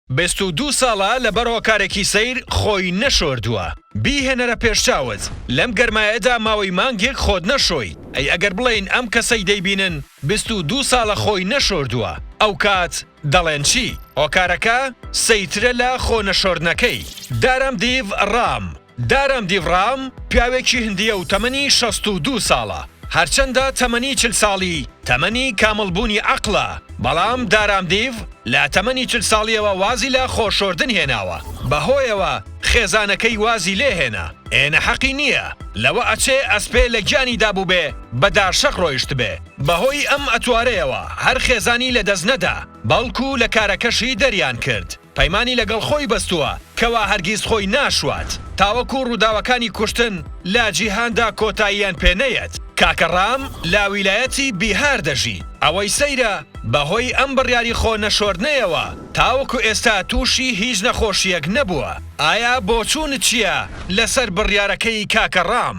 22 ساڵە لەبەر هۆکارێکی سەیر خۆی نەشۆردووە. بیهێنەرە پێش چاوت، لەم گەرمایەدا ماوەی مانگێک خۆت نەشۆی، ئەی ئەگەر بڵێین ئەم کەسەی دەیبینن 22 ساڵە خۆی نەشۆردووە، ئەوکات دەڵێن چی؟ هۆکارەکە سەیرترە لە خۆ نەشۆردنەکەی. دارام دیڤ ڕام دارام دیڤ ڕام پیاوێکی هندییە و تەمەنی 62 ساڵە، هەرچەندە تەمەنی 40 ساڵی تەمەنی کامڵبوونی عەقڵە، بەڵام دارام دیڤ لە تەمەنی 40 ساڵییەوە وازی لە خۆشۆردن هێناوە، بەهۆیەوە خێزانەکەی وازی لێهێنا، ئێ نەحەقی نییە، لەوە ئەچێ ئەسپێ لە گیانی دابووبێ بە دارشەق ڕۆیشتبێ، بەهۆی ئەم ئەتوارەیەوە هەر خێزانی لەدەست نەدا، بەڵکو لە کارەکەشی دەریان کرد. پەیمانی لەگەڵ خۆی بەستووە کەوا هەرگیز خۆی ناشوات تاوەکو ڕووداوەکانی کوشتن لە جیهاندا کۆتاییان پێ نەیەت. کاکە ڕام لە ویلایەتی بیهار دەژی، ئەوەی سەیرە بەهۆی ئەم بڕیاری خۆ نەشۆردنەیەوە تاوەکو ئێستا تووشی هیچ نەخۆشییەک نەبووە. ئایا بۆچوونت چییە لەسەر بڕیارەکەی کاکە ڕام؟